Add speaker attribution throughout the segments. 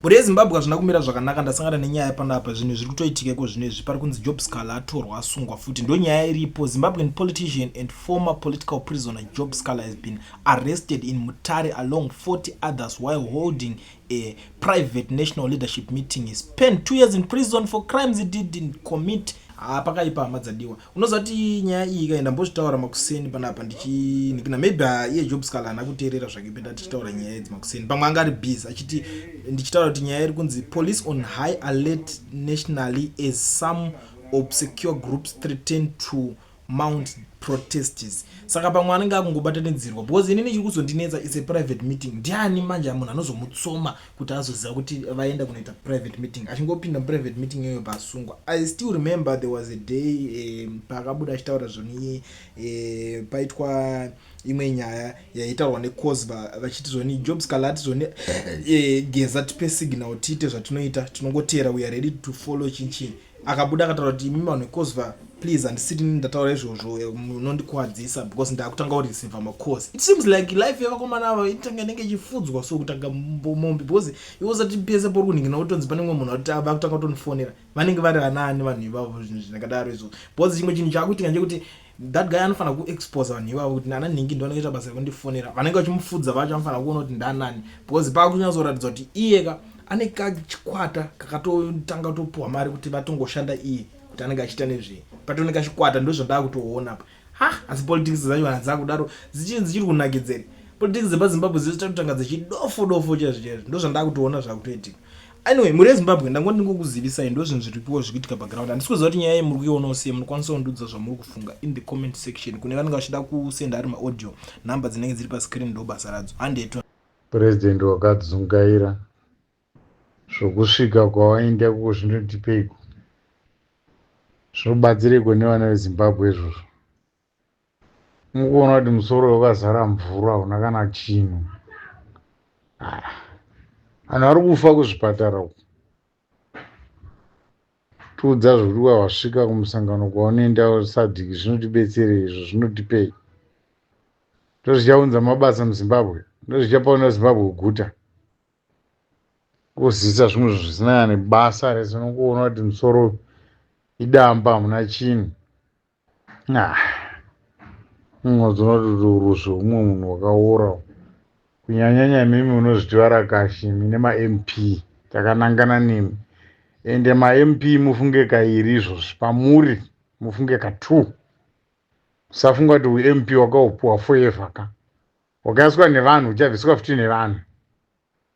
Speaker 1: Mhuri yeZimbabwe, hazvina kumira zvakanaka. Ndasangana nenyaya panapa. Zvinhu zviri kutoitika iko zvino izvi, pari kunzi Job Sikhala atorwa, asungwa futi. Ndo nyaya iripo. Zimbabwean politician and former political prisoner Job Sikhala has been arrested in Mutare along 40 others while holding a private national leadership meeting. He spent 2 years in prison for crimes he didn't commit. Ha, pakaipa, hama dzadiwa. Unoziva kuti nyaya iyi kaenda mbozvitaura makuseni panapa ndichinikina, maybe iye Job Sikhala haana kuteerera zvake penda tichitaura nyaya idzi makuseni. Pamwe anga ari busy achiti ndichitaura kuti nyaya iri kunzi police on high alert nationally as some obscure groups threaten to mount protests. Saka pamwe anenge akungobatanidzirwa, because inini chiri kuzondinetsa is a private meeting. Ndiani manje munhu anozomutsoma kuti azoziva kuti vaenda kunoita private meeting? Achingopinda muprivate meeting iyoyo, pasungwa. I still remember there was a day paakabuda achitaura zvoni paitwa imwe nyaya yaitaurwa neCOZWVA, vachiti zvoni Job Sikhala ati zvoni Geza, tipe signal tiite zvatinoita, tinongotera, we are ready to follow chinchini. Akabuda akataura kuti imi vanhu veCOZWVA, please, handisiri ndataura izvozvo, munondikuwadzisa because ndakutanga kureceiva macalls. It seems like life yevakomana ava inotanga inenge ichifudzwa so kutanga mombe, because iwe usati pese pori kunhingina kutonzi pane mumwe munhu vakutanga kutonifonera. Vanenge vari vanaani vanhu ivavo? Zvinhu zvinakadaro izvozvo, because chimwe chinhu chaakuitika ndechekuti that guy anofanira kuexposa vanhu ivavo kuti nana nhingi ndo vanoita basa rekundifonera. Vanenge vachimufudza vacho anofanira kuona kuti ndanani, because paakunyatsoratidza kuti iyeka ane kachikwata kakatotanga kutopuhwa mari kuti vatongoshanda iye, kuti anenge achiita nezvei. Patone kachikwata, ndo zvandaa kutoona pa. Ha, asi politics dzacho kana dzakudaro dzichiri kunakidzeri. Politics dzepaZimbabwe dzichatotanga dzichidofo dofo chaizvo chaizvo. Ndo zvandaa kutoona zvakutoitika. Anyway, mhuri yeZimbabwe, ndangoti ndingokuzivisai ndo zvinhu zviripiwo zviri kuitika paground. Handisi kuziva kuti nyaya iyi muri kuionawo sei. Munokwanisa kundiudza zvamuri kufunga in the comment section. Kune vanenge vachida kusenda ari maaudio, nhamba dzinenge dziri pascreen ndo basa radzo. Handeto.
Speaker 2: Purezidendi wakadzungaira zvokusvika kwawaenda ikoko. Zvinotipeiko? Zvinobatsireiko nevana veZimbabwe izvozvo? Mukuona kuti musoro wakazara mvura, hauna kana chinhu. Vanhu vari kufa kuzvipatara uku. Tiudza zvokuti wasvika kumusangano kwaunoenda SADC, zvinotibetserei izvo? Zvinotipei? Ndozvichaunza mabasa muZimbabwe? Ndozvichapaona Zimbabwe kuguta? Kuzisa zvimwe zvinhu zvisina nebasa rese. Unongoona kuti musoro idamba, hamuna chinhu. Unozoona kuti uruzvi humwe munhu wakaora, kunyanyanya imimi munozviti varakashi mine maMP. Takanangana nemi, ende maMP mufunge kairi izvozvi pamuri, mufunge ka2. Usafunga kuti uMP wakaupuwa forever ka. Wakaiswa nevanhu, uchabviswa futi nevanhu.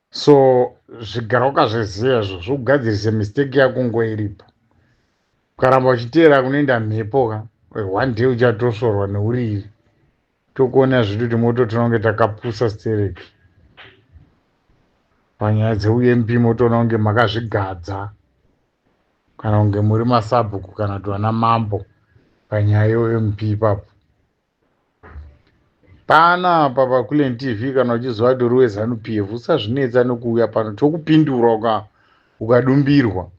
Speaker 2: So zvigara ukazviziva izvo, zvokugadzirise mistake yako nguva iripo. Ukaramba uchiteera kunoenda mhepo ka, one day uchatosvorwa neuriri. Tokuona zvitu kuti mototoona kunge takapusa stereki panyaya dzeuMP. Motoona kunge makazvigadza kana kunge muri masabhuku kana kuti vana mambo panyaya yeUMP ipapo. Panapa paKulen TV, kana uchiziva kuti uri weZANU PF, usazvinetsa nekuuya pano. Tokupindura ukadumbirwa,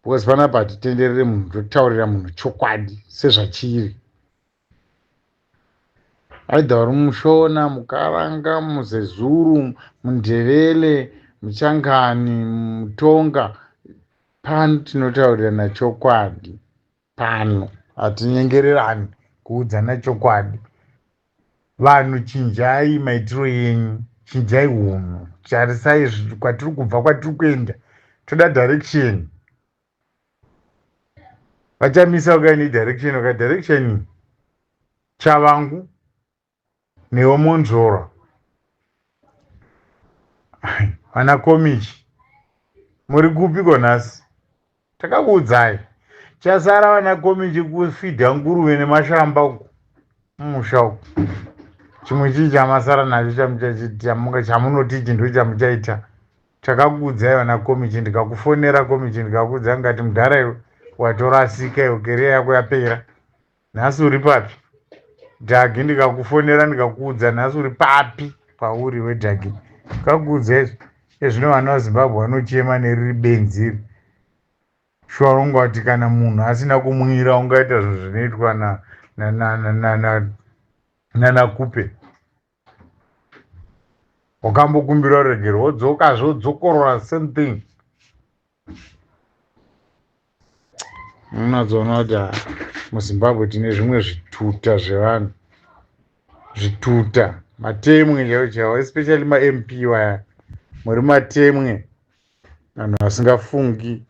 Speaker 2: because panapa hatitenderere munhu, totaurira munhu chokwadi sezvachiri. Either uri muShona, muKaranga, muZezuru, muNdevele, muChangani, muTonga, pano tinotaurirana chokwadi. Pano hatinyengererani kuudzana chokwadi. Vanhu, chinjai maitiro enyu, chinjai unhu, tarisai kwatiri kubva, kwatiri kuenda. Toda direction. Vachamisa ukaine direction, uka direction Chavangu newe Monzvora, vana Komichi, muri kupiko nhasi? Takakuudzai, chasara vana Komichi kufidha nguruve nemashamba uku mumusha uku. Chimwe chii chamasara nacho chamunoti ichi ndo chamuchaita? Takakuudzai, vana Komichi. Ndikakufonera, Komichi, ndikakuudza ngati mudhara iwe watorasika iwe, career yako yapera. Nhasi uri papi, Dhagi? Ndikakufonera ndikakuudza, nhasi uri papi pauri wedhagi? Ndikakuudza izvi. Ezvino vana vaZimbabwe vanochema neriri benzi iri. Shuwa, unongati kana munhu asina kumwira ungaita zvinhu zvinoitwa nanaKupe. Wakambokumbira ruregero wodzokazve wodzokorora same thing. Unatsoona kuti ah, muZimbabwe tine zvimwe zvituta zvevanhu, zvituta matemwe chaivo chaivo, especially maMP waya, muri matemwe, vanhu vasingafungi.